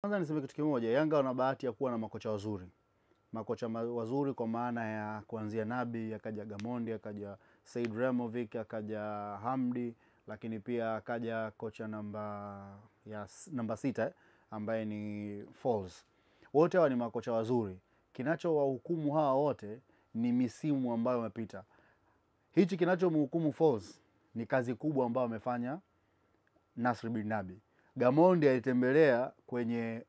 Kwanza niseme kitu kimoja, Yanga wana bahati ya kuwa na makocha wazuri. Makocha wazuri kwa maana ya kuanzia Nabi, akaja Gamondi, akaja Said Ramovic, akaja Hamdi, lakini pia akaja kocha namba 6 ambaye ni Falls. Wote hawa ni makocha wazuri. Kinachowahukumu hawa wote ni misimu ambayo wamepita. Hichi kinachomhukumu Falls ni kazi kubwa ambayo amefanya Nasri bin Nabi. Gamondi alitembelea kwenye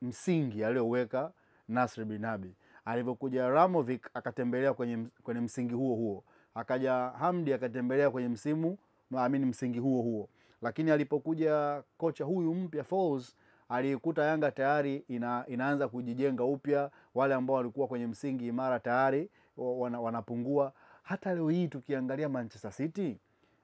msingi aliyoweka Nasri bin Nabi. Alivyokuja Ramovic akatembelea kwenye msingi huo huo. Akaja Hamdi akatembelea kwenye msingi huo huo. Lakini alipokuja kocha huyu mpya Falls, alikuta Yanga tayari inaanza kujijenga upya, wale ambao walikuwa kwenye msingi imara tayari wanapungua. Hata leo hii tukiangalia Manchester City,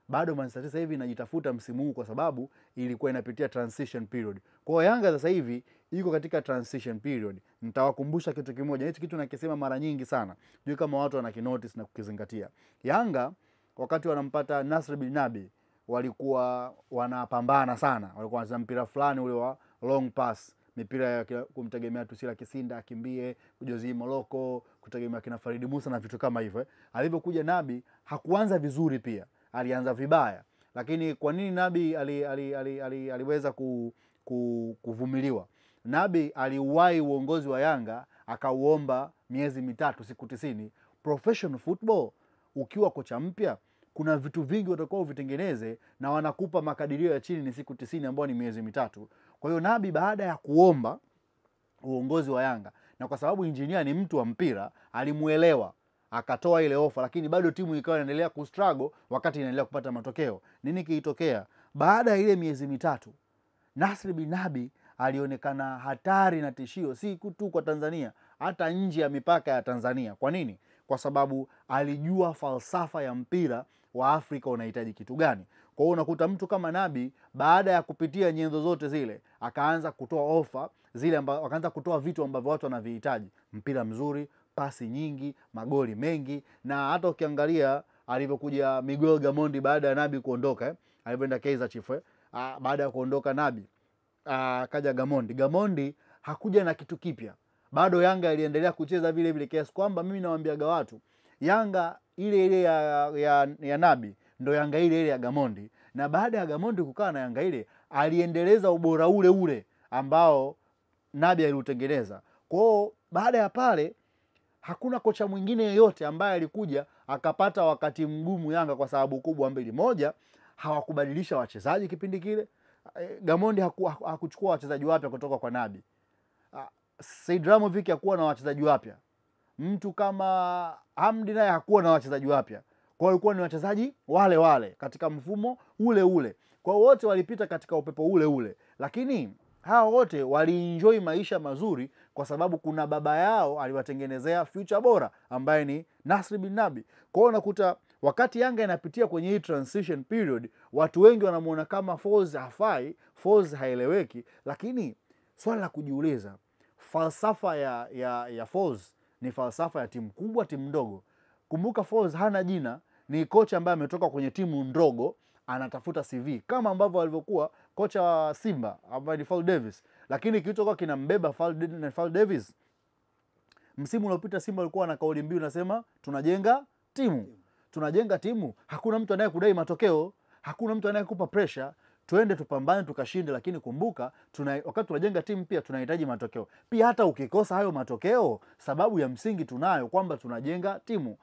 bado Manchester City sasa hivi inajitafuta msimu huu kwa sababu ilikuwa inapitia transition period. Kwa hiyo Yanga sasa hivi iko katika transition period. Nitawakumbusha kitu kimoja, hichi kitu nakisema mara nyingi sana, sijui kama watu wanakinotice na kukizingatia. Yanga wakati wanampata Nasri bin Nabi walikuwa wanapambana sana, walikuwa wanacheza mpira fulani ule wa long pass, mipira ya kumtegemea Tusila Kisinda akimbie, Jozi Moloko, kutegemea kina Faridi Musa na vitu kama hivyo. Alivyokuja Nabi hakuanza vizuri pia, alianza vibaya. Lakini kwa nini Nabi aliweza kuvumiliwa? Nabi aliuwahi uongozi wa Yanga akauomba miezi 3 siku 90. Professional football, ukiwa kocha mpya kuna vitu vingi utakuwa uvitengeneze na wanakupa makadirio ya chini ni siku 90 ambayo ni miezi 3. Kwa hiyo Nabi baada ya kuomba uongozi wa Yanga, na kwa sababu engineer ni mtu wa mpira, alimuelewa, akatoa ile ofa, lakini bado timu ikawa inaendelea kustruggle wakati inaendelea kupata matokeo. Nini kilitokea? Baada ya ile miezi 3, Nasri bin Nabi alionekana hatari na tishio, si tu kwa Tanzania, hata nje ya mipaka ya Tanzania. Kwa nini? Kwa sababu alijua falsafa ya mpira wa Afrika unahitaji kitu gani. Kwa hiyo unakuta mtu kama Nabi baada ya kupitia nyenzo zote zile akaanza kutoa ofa zile, akaanza kutoa vitu ambavyo watu wanavihitaji: mpira mzuri, pasi nyingi, magoli mengi. Na hata ukiangalia alivyokuja Miguel Gamondi baada ya Nabi kuondoka, alivyoenda Kaizer Chiefs, baada ya kuondoka Nabi akaja Gamondi. Gamondi hakuja na kitu kipya. Bado Yanga iliendelea kucheza vile vile, kiasi kwamba mimi nawaambiaga watu, Yanga ile ile ya Nabi ndo Yanga ile ile ya Gamondi. Na baada ya Gamondi kukaa na Yanga ile, aliendeleza ubora ule ule ambao Nabi aliutengeneza. Kwa hiyo baada ya pale hakuna kocha mwingine yeyote ambaye alikuja akapata wakati mgumu Yanga kwa sababu kubwa mbili. Moja, hawakubadilisha wachezaji kipindi kile. Gamondi hakuchukua wachezaji wapya kutoka kwa Nabi. Said Ramovic hakuwa na wachezaji wapya. Mtu kama Hamdi naye hakuwa na wachezaji wapya. Kwa hiyo walikuwa ni wachezaji wale wale katika mfumo ule ule. Kwa hiyo wote walipita katika upepo ule ule. Lakini hao wote walienjoy maisha mazuri kwa sababu kuna baba yao aliwatengenezea future bora ambaye ni Nasri bin Nabi. Kwa hiyo unakuta wakati Yanga inapitia kwenye hii transition period, watu wengi wanamuona kama Falls hafai, Falls haeleweki. Lakini swali la kujiuliza, falsafa ya Falls ni falsafa ya timu kubwa, timu ndogo? Kumbuka Falls hana jina, ni kocha ambaye ametoka kwenye timu ndogo, anatafuta CV kama ambavyo alivyokuwa kocha wa Simba ambaye ni Fall Davis. Lakini kilichokuwa kinambeba Fall Davis, msimu uliopita Simba alikuwa na kauli mbiu nasema tunajenga timu. Tunajenga timu, hakuna mtu anayekudai matokeo, hakuna mtu anayekupa pressure, tuende tupambane tukashinde. Lakini kumbuka wakati tunajenga timu pia tunahitaji matokeo. Pia hata ukikosa hayo matokeo, sababu ya msingi tunayo kwamba tunajenga timu.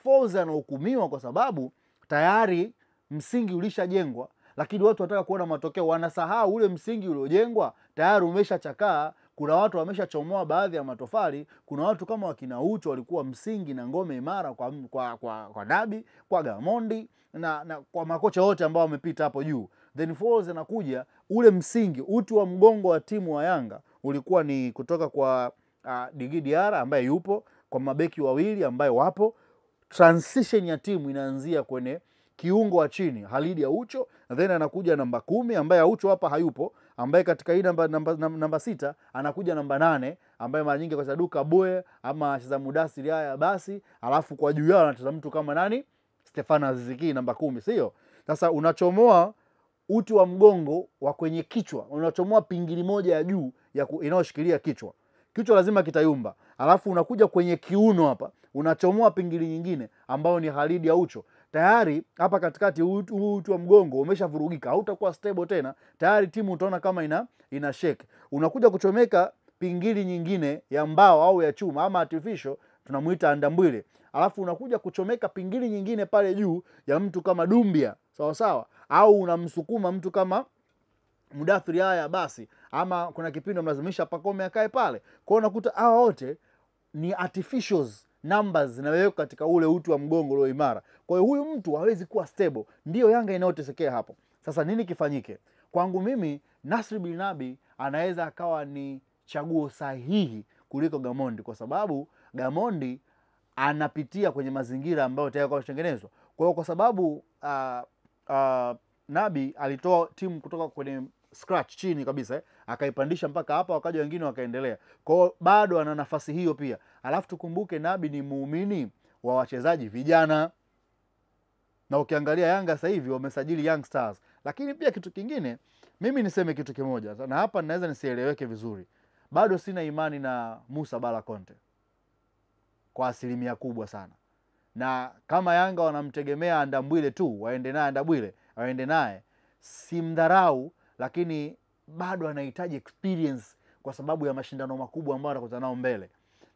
Falls anahukumiwa kwa sababu tayari msingi ulishajengwa, lakini watu wanataka kuona matokeo, wanasahau ule msingi uliojengwa tayari umeshachakaa. Kuna watu wameshachomoa baadhi ya matofali, kuna watu kama wakina Ucho walikuwa msingi na ngome imara kwa Nabi, kwa Gamondi na kwa makocha wote ambao wamepita hapo juu. Then Falls anakuja, ule msingi, uti wa mgongo wa timu wa Yanga ulikuwa ni kutoka kwa Digi Diarra ambaye yupo, kwa mabeki wawili ambaye wapo. Transition ya timu inaanzia kwenye kiungo wa chini Halidi Aucho, then anakuja namba 10 ambaye Aucho hapa hayupo, ambaye katika hii namba 6 anakuja namba 8 ambaye mara nyingi kwa Saduka Boye ama anacheza Mudasiri haya basi, alafu kwa juu yao anacheza mtu kama nani? Stefano Aziziki namba 10, sio? Sasa unachomoa uti wa mgongo wa kwenye kichwa, unachomoa pingili moja ya juu ya inayoshikilia kichwa. Kichwa lazima kitayumba. Alafu unakuja kwenye kiuno hapa, unachomoa pingili nyingine ambayo ni Khalid Aucho. Tayari hapa katikati uti wa mgongo umeshavurugika, hautakuwa stable tena. Tayari timu utaona kama ina shake. Unakuja kuchomeka pingili nyingine ya mbao au ya chuma ama artificial, tunamuita Andambwile. Alafu unakuja kuchomeka pingili nyingine pale juu ya mtu kama Dumbia, sawa sawa, au unamsukuma mtu kama Mudathiri haya basi, ama kuna kipindi mlazimisha Pacome akae pale. Kwa hiyo unakuta hawa wote ni artificials numbers zinawekwa katika ule uti wa mgongo ulio imara. Kwa hiyo huyu mtu hawezi kuwa stable. Ndio Yanga inayotesekea hapo. Sasa nini kifanyike? Kwangu mimi Nasri bin Nabi anaweza akawa ni chaguo sahihi kuliko Gamondi, kwa sababu Gamondi anapitia kwenye mazingira ambayo tayari yameshatengenezwa. Kwa hiyo kwa sababu Nabi alitoa timu kutoka kwenye scratch chini kabisa, akaipandisha mpaka hapa, wakaja wengine wakaendelea. Kwa hiyo bado ana nafasi hiyo pia. Alafu tukumbuke Nabi ni muumini wa wachezaji vijana. Na ukiangalia Yanga sasa hivi wamesajili young stars. Lakini pia kitu kingine, mimi niseme kitu kimoja, na hapa ninaweza nisieleweke vizuri. Bado sina imani na Musa Bala Conte kwa asilimia kubwa sana. Na kama Yanga wanamtegemea Andambwile tu, waende naye Andambwile, waende naye, simdharau, lakini bado anahitaji experience kwa sababu ya mashindano makubwa ambayo anakutana nao mbele.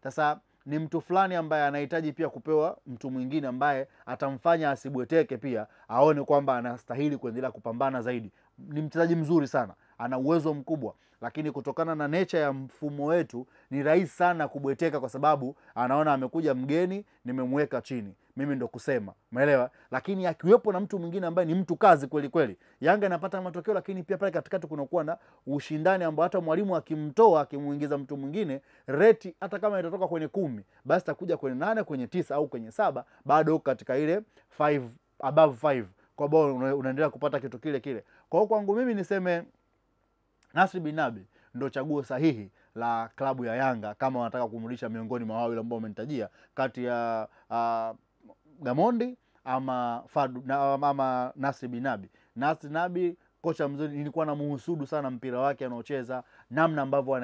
Sasa ni mtu fulani ambaye anahitaji pia kupewa mtu mwingine ambaye atamfanya asibweteke, pia aone kwamba anastahili kuendelea kupambana zaidi. Ni mchezaji mzuri sana, ana uwezo mkubwa, lakini kutokana na nature ya mfumo wetu ni rahisi sana kubweteka, kwa sababu anaona amekuja mgeni, nimemweka chini, mimi ndo kusema, umeelewa? Lakini akiwepo na mtu mwingine ambaye ni mtu kazi kweli kweli, Yanga inapata matokeo. Lakini pia pale katikati kunakuwa na ushindani ambao hata mwalimu akimtoa akimuingiza mtu mwingine, rate hata kama itatoka kwenye 10 basi takuja kwenye 8, kwenye 9 au kwenye 7, bado katika ile 5 above 5, kwa bora unaendelea kupata kitu kile kile. Kwa hiyo kwangu mimi niseme Nasri bin Nabi ndo chaguo sahihi la klabu ya Yanga kama wanataka kumrudisha miongoni mwa wale ambao wamenitajia, kati ya Gamondi ama Fadu na, ama Nasri bin Nabi. Nasri Nabi kocha mzuri, nilikuwa namuhusudu sana mpira wake anaocheza, namna ambavyo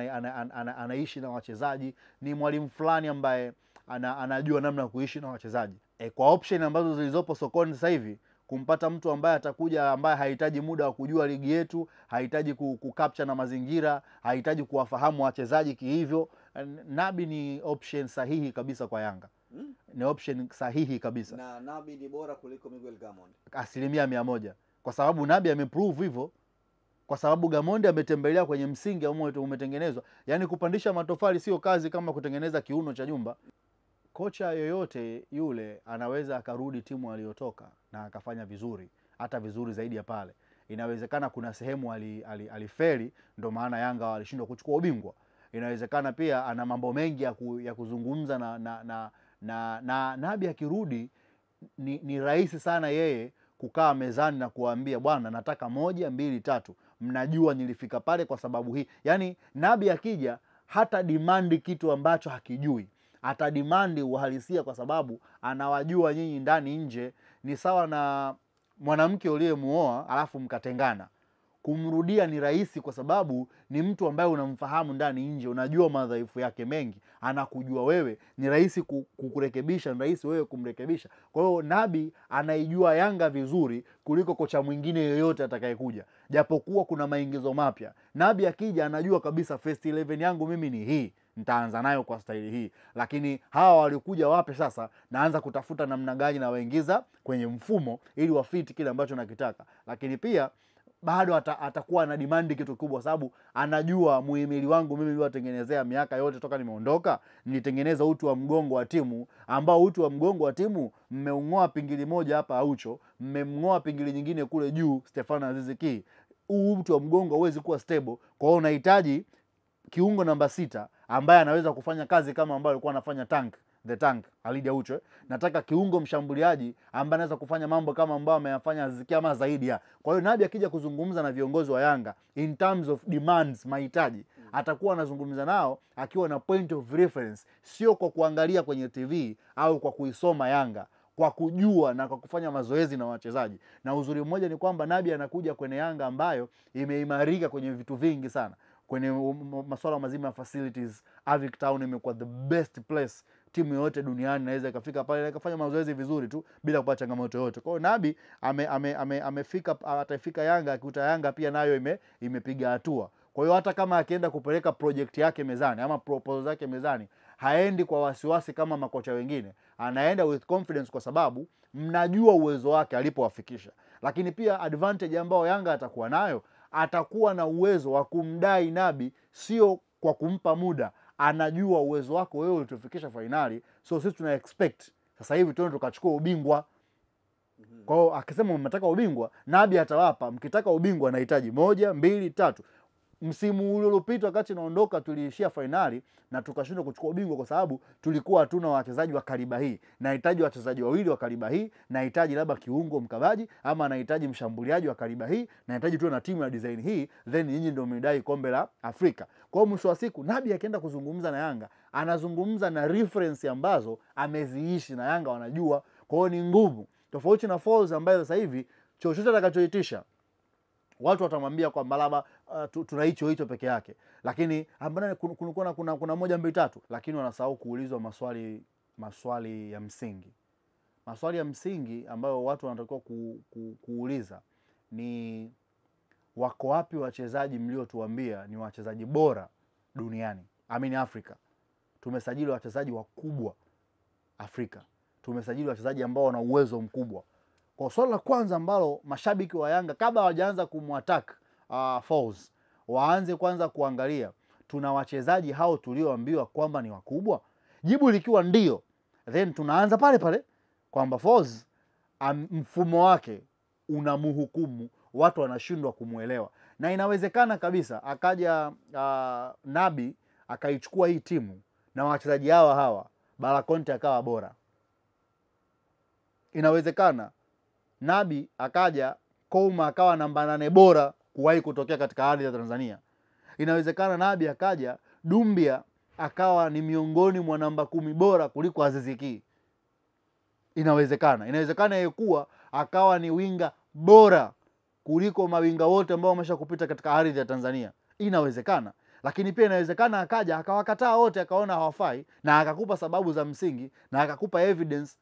anaishi na wachezaji. Ni mwalimu fulani ambaye anajua namna ya kuishi na wachezaji. Kwa option ambazo zilizopo sokoni sasa hivi, kumpata mtu ambaye atakuja ambaye hahitaji muda wa kujua ligi yetu, hahitaji kukapcha na mazingira, hahitaji kuwafahamu wachezaji kihivyo, Nabi ni option sahihi kabisa kwa Yanga. Ni option sahihi kabisa. Na Nabi ni bora kuliko Miguel Gamondi 100%, kwa sababu Nabi ameprove hivyo, kwa sababu Gamondi ametembelea kwenye msingi ambao umetengenezwa. Yaani kupandisha matofali sio kazi kama kutengeneza kiuno cha nyumba. Kocha yoyote yule anaweza akarudi timu aliyotoka na akafanya vizuri, hata vizuri zaidi ya pale. Inawezekana kuna sehemu alifeli, ndio maana Yanga walishindwa kuchukua ubingwa. Inawezekana pia ana mambo mengi ya kuzungumza na Nabi akirudi ni rahisi sana yeye kukaa mezani na kuambia bwana nataka 1 2 3, mnajua nilifika pale kwa sababu hii. Yaani Nabi akija hata demand kitu ambacho hakijui, atadimandi uhalisia kwa sababu anawajua nyinyi ndani nje. Ni sawa na mwanamke uliyemuoa alafu mkatengana, kumrudia ni rahisi kwa sababu ni mtu ambaye unamfahamu ndani nje, unajua madhaifu yake mengi, anakujua wewe, ni rahisi kukurekebisha, ni rahisi wewe kumrekebisha. Kwa hiyo Nabi anaijua Yanga vizuri kuliko kocha mwingine yoyote atakayekuja, japokuwa kuna maingizo mapya. Nabi akija anajua kabisa first 11 yangu mimi ni hii, nitaanza nayo kwa staili hii, lakini hawa walikuja wapi sasa, naanza kutafuta namna gani na waingiza kwenye mfumo ili wafiti kile ambacho nakitaka. Lakini pia bado atakuwa na demand kitu kikubwa, sababu anajua muhimili wangu mimi niliwatengenezea miaka yote toka nimeondoka, nilitengeneza uti wa mgongo wa timu, ambao uti wa mgongo wa timu mmeungoa pingili moja hapa Aucho, mmemngoa pingili nyingine kule juu Stefano Aziz Ki. Huu uti wa mgongo huwezi kuwa stable. Kwa hiyo unahitaji kiungo namba 6 ambaye anaweza kufanya kazi kama ambayo alikuwa anafanya Tank, the Tank, Khalid Aucho. Nataka kiungo mshambuliaji ambaye anaweza kufanya mambo kama ambayo ameyafanya Aziz Ki ama zaidi ya. Kwa hiyo Nabi akija kuzungumza na viongozi wa Yanga in terms of demands, mahitaji, atakuwa anazungumza nao akiwa na point of reference, sio kwa kuangalia kwenye TV au kwa kuisoma Yanga, kwa kujua na kwa kufanya mazoezi na wachezaji. Na uzuri mmoja ni kwamba Nabi anakuja kwenye Yanga ambayo imeimarika kwenye vitu vingi sana, kwenye masuala mazima ya facilities. Avic Town imekuwa the best place timu yoyote duniani inaweza ikafika pale na ikafanya mazoezi vizuri tu bila kupata changamoto yoyote. Kwa hiyo Nabi amefika, atafika Yanga akikuta Yanga pia nayo imepiga hatua. Kwa hiyo hata kama akienda kupeleka project yake mezani ama proposal zake mezani, haendi kwa wasiwasi kama makocha wengine, anaenda with confidence kwa sababu mnajua uwezo wake alipowafikisha. Lakini pia advantage ambayo Yanga atakuwa nayo, atakuwa na uwezo wa kumdai Nabi, sio kwa kumpa muda. Anajua uwezo wako wewe ulitufikisha finali, so sisi tuna expect sasa hivi tuende tukachukua ubingwa. Kwa hiyo akisema mnataka ubingwa, Nabi atawapa, mkitaka ubingwa anahitaji 1, 2, 3. Msimu ule uliopita wakati naondoka tuliishia finali na tukashindwa kuchukua ubingwa kwa sababu tulikuwa hatuna wachezaji wa kaliba hii. Nahitaji wachezaji wawili wa kaliba hii, nahitaji labda kiungo mkabaji ama nahitaji mshambuliaji wa kaliba hii, nahitaji tuwe na timu ya design hii, then nyinyi ndio mmedai kombe la Afrika. Kwa hiyo mwisho wa siku Nabi akienda kuzungumza na Yanga, anazungumza na reference ambazo ameziishi na Yanga wanajua. Kwa hiyo ni ngumu. Tofauti na Falls ambaye sasa hivi chochote atakachoitisha watu watamwambia kwamba labda tuna hicho hicho peke yake, lakini ambana kuna 1, 2, 3, lakini wanasahau kuulizwa maswali ya msingi. Maswali ya msingi ambayo watu wanatakiwa kuuliza ni wako wapi wachezaji mliotuambia ni wachezaji bora duniani, I mean Afrika. Tumesajili wachezaji wakubwa Afrika, tumesajili wachezaji ambao wana uwezo mkubwa. Kwa swali la kwanza ambalo mashabiki wa Yanga kabla hawajaanza kumwattack Falls, waanze kwanza kuangalia tuna wachezaji hao tulioambiwa kwamba ni wakubwa. Jibu likiwa ndio, then tunaanza pale pale kwamba Falls mfumo wake unamhukumu, watu wanashindwa kumuelewa. Na inawezekana kabisa akaja Nabi akaichukua hii timu na wachezaji hawa Balakonte akawa bora. Inawezekana Nabi akaja Kouma akawa namba 8 bora kuwahi kutokea katika ardhi ya Tanzania. Inawezekana Nabi akaja Dumbia akawa ni miongoni mwa namba 10 bora kuliko Aziz Ki. Inawezekana. Inawezekana yeye kuwa akawa ni winga bora kuliko mawinga wote ambao wameshakupita katika ardhi ya Tanzania. Inawezekana. Lakini pia inawezekana akaja akawakataa wote, akaona hawafai na akakupa sababu za msingi na akakupa evidence.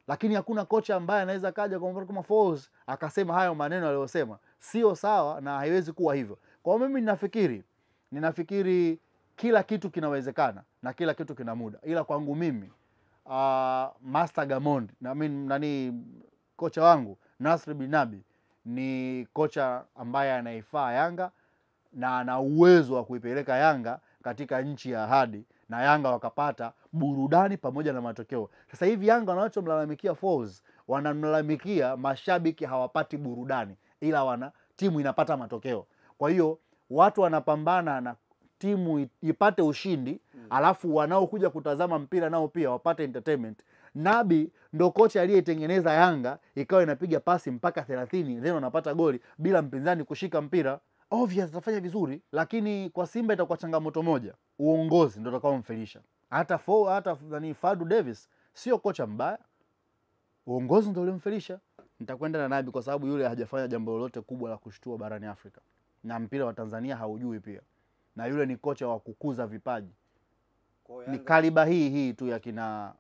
Lakini hakuna kocha ambaye anaweza kaja kwa mfano kama Falls akasema hayo maneno aliyosema sio sawa na haiwezi kuwa hivyo. Kwa mimi ninafikiri kila kitu kinawezekana na kila kitu kina muda. Ila kwangu mimi Master Gamondi na mimi nani kocha wangu Nasri bin Nabi ni kocha ambaye anaifaa Yanga na ana uwezo wa kuipeleka Yanga katika nchi ya ahadi na Yanga wakapata burudani pamoja na matokeo. Sasa hivi Yanga wanachomlalamikia Falls, wanamlalamikia mashabiki hawapati burudani, ila wana timu inapata matokeo. Kwa hiyo watu wanapambana na timu ipate ushindi, alafu wanaokuja kutazama mpira nao pia wapate entertainment. Nabi ndo kocha aliyetengeneza Yanga ikawa inapiga pasi mpaka 30 then wanapata goli bila mpinzani kushika mpira. Obvious atafanya vizuri, lakini kwa Simba itakuwa changamoto moja, uongozi ndio utakaomfelisha. Hata nani Fadu Davis sio kocha mbaya, uongozi ndio uliomfelisha. Nitakwenda na Nabi kwa sababu yule hajafanya jambo lolote kubwa la kushtua barani Afrika, na mpira wa Tanzania haujui pia, na yule ni kocha wa kukuza vipaji. Ni kaliba hii tu ya kina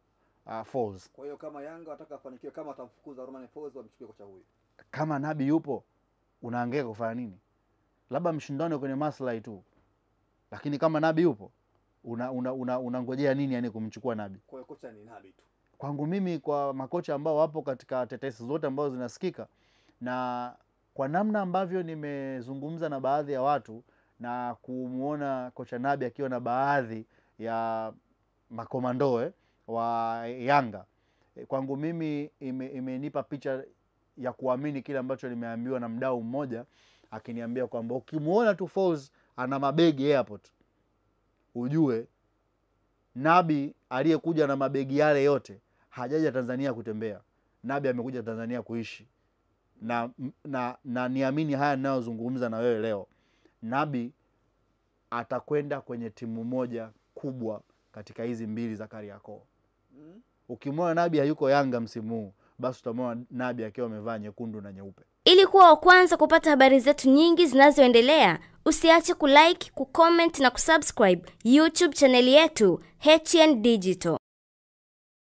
Falls. Kwa hiyo kama Yanga wataka kufanikiwa, kama watamfukuza Romain Folz wamchukue kocha huyu. Kama Nabi yupo unahangaika kufanya nini? Labda mshindano kwenye maslahi tu. Lakini kama Nabi yupo unangojea nini yani kumchukua Nabi? Kwa hiyo kocha ni Nabi tu. Kwangu mimi, kwa makocha ambao wapo katika tetesi zote ambazo zinasikika na kwa namna ambavyo nimezungumza na baadhi ya watu na kumuona kocha Nabi akiwa na baadhi ya makomandoe wa Yanga, kwangu mimi imenipa picha ya kuamini kile ambacho nimeambiwa na mdau mmoja akiniambia kwamba ukimuona tu Folz ana mabegi airport, ujue Nabi aliyekuja na mabegi yale yote hajaja Tanzania kutembea. Nabi amekuja Tanzania kuishi. Na niamini haya ninayozungumza na wewe leo, Nabi atakwenda kwenye timu moja kubwa katika hizi mbili za Kariakoo. Ukimwona Nabi hayuko Yanga msimu huu, basi utamwona Nabi akiwa amevaa nyekundu na nyeupe. Ili kuwa wa kwanza kupata habari zetu nyingi zinazoendelea, usiache kulike, kucomment na kusubscribe YouTube chaneli yetu HN Digital.